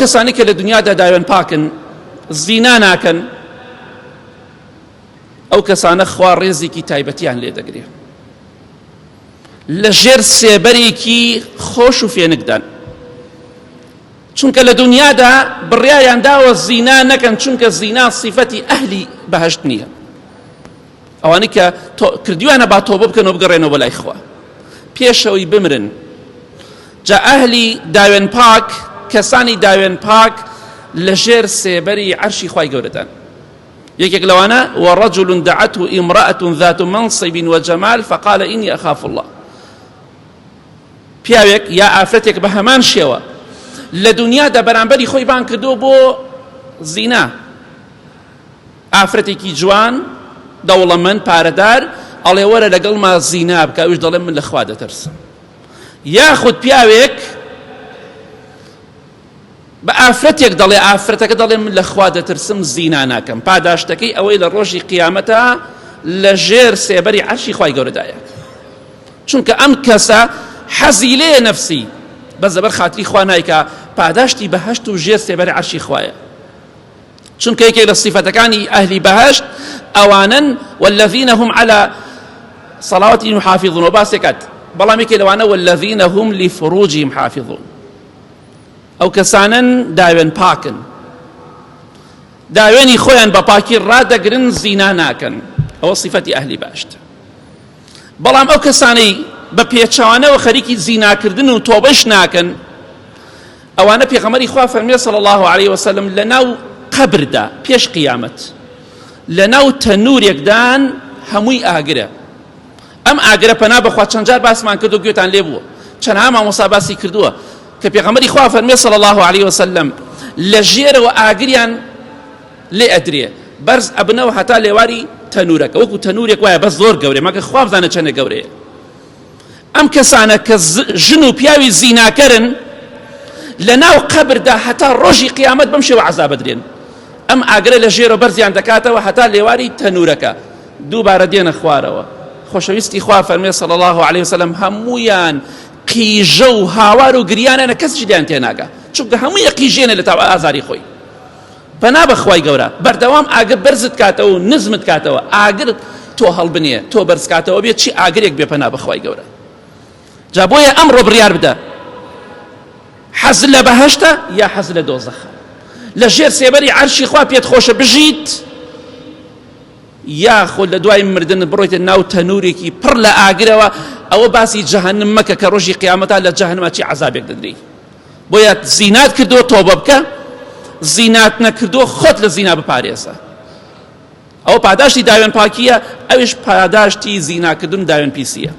کەسانی کە لە دنیادا داوێن پاکن، زینا ناکەن، ئەو کەسانە خوا ڕێزێکی تایبەتیان لێ دەگرێ، لە ژێر سێبەرێکی خۆش و فێنکدان، چونکە لە دنیادا بڕیاریان داوە زینا نەکەن، چونکە زینا سیفەتی ئەهلی بەهەشت نییە. ئەوانەی کە کردویانە با تۆبە بکەن و بگەڕێنەوە بۆ لای خوا پێشەوەی بمرن. جا ئەهلی داوێن پاک، کەسانی داوێن پاک لە ژێر سێبەری عەرشی خوای گەورەدان. یەکێک لەوانە وەڕەجل دعته امرأة ذات منصب وجمال فقال إني أخاف الله. پیاوێک یا ئافرەتێک بە هەمان شێوە لە دنیادا بەرامبەری خۆی بان کردووە بۆ زینا، ئافرەتێکی جوان دەوڵەمەند پارەدار ئەڵێ وەرە لەگەڵما زینا بکە، ئەویش دەڵێ من لە خوا دەترسم. یاخود پیاوێک بە ئافرەتێک دەڵێ، ئافرەتەکە دەڵێ من لە خوا دەترسم زینا ناکەم، پاداشتەکەی ئەوەی لە ڕۆژی قیامەتە لە ژێر سێبەری عەرشی خوای گەورەدایە. چونکە ئەم کەسە حەزی لێ نەفسی بەس لەبەر خاتری خوا نایکا، پاداشتی بەهەشت و ژێر سێبەری عەرشی خوایە. چونکە یەکێک لە سیفەتەکانی ئەهلی بەهەشت ئەوانن والذین هم على صلواتهم يحافظون و باسێکات، بەڵام یەکێک لەوانە والذین هم لفروجهم حافظون، ئەو کەسانن داوێن پاکن، داوێنی خۆیان بە پاکی ڕادەگرن، زینا ناکەن. ئەوە سیفەتی ئەهلی بەهەشت. بەڵام ئەو کەسانەی بە پێچەوانەوە خەریکی زیناکردن و تۆبەش ناکەن، ئەوانە پێغەمبەری خوا فەرمیێ صلی الله علیه وسلم لەناو قەبردا پێش قیامەت لەناو تەنورێکدان هەمووی ئاگرە. ئەم ئاگرە پەنا بەخوا چەند جار باسمان کردو گوێتان لێ بووە، چەندها مامۆستا باسی کردووە کە پێغەمبەری خوا فەرمیێ صلی الله علیه وسلم لە ژێرەوە ئاگریان لێ ئەدرێ، بەرز ئەبنەوە هەتا لێواری تەنورەکە، وەکو تەنورێک وایە بەس زۆر گەورەیە، مەگەر خوا بزانێت چەندە گەورەیە. ئەم کەسانە کە ژن و پیاوی زیناکەرن لە ناو قەبردا هەتا ڕۆژی قیامەت بەم شێوە عەزاب ئەدرێن. ئەم ئاگرە لە ژێرەوە بەرزیان دەکاتەوە هەتا لێواری تەنورەکە، دووبارە دێنە خوارەوە. خۆشەویستی خوا فەرمێ صلی الله علیه وسلم هەموویان قیژە و هاوار و گریانە، کەسیش لێیان تێناگا، چونکە هەمووی قیژێنە لە تاو ئازاری خۆی. پەنا بە خوای گەورە بەردەوام ئاگر بەرزت کاتەوە و نزمت کاتەوە، ئاگر تۆ هەڵبنێ تۆ بەرز کاتەوە بێ چی ئاگرێک بێ، پەنا بە خوای گەورە. جا بۆیە ئەمڕۆ بڕیار بدە حەز لە بەهەشتە یا حەز لە دۆزەخە، لە ژێر سێبەری عەرشی خوا پێت خۆشە بژیت یاخود لە دوای مردن بڕۆیتە ناو تەنورێکی پڕ لە ئاگرەوە. ئەوە باسی جەهەنم مەکە کە ڕۆژی قیامەتا لە جەهەنما چی عەزابێک دەدرێی. بۆیە زینات کردووە تۆبە بکە، زینات نەکردووە خۆت لە زینا بپارێزە. ئەوە پاداشتی داوێن پاکیە، ئەویش پاداشتی زیناکردن داوێن پیسیە.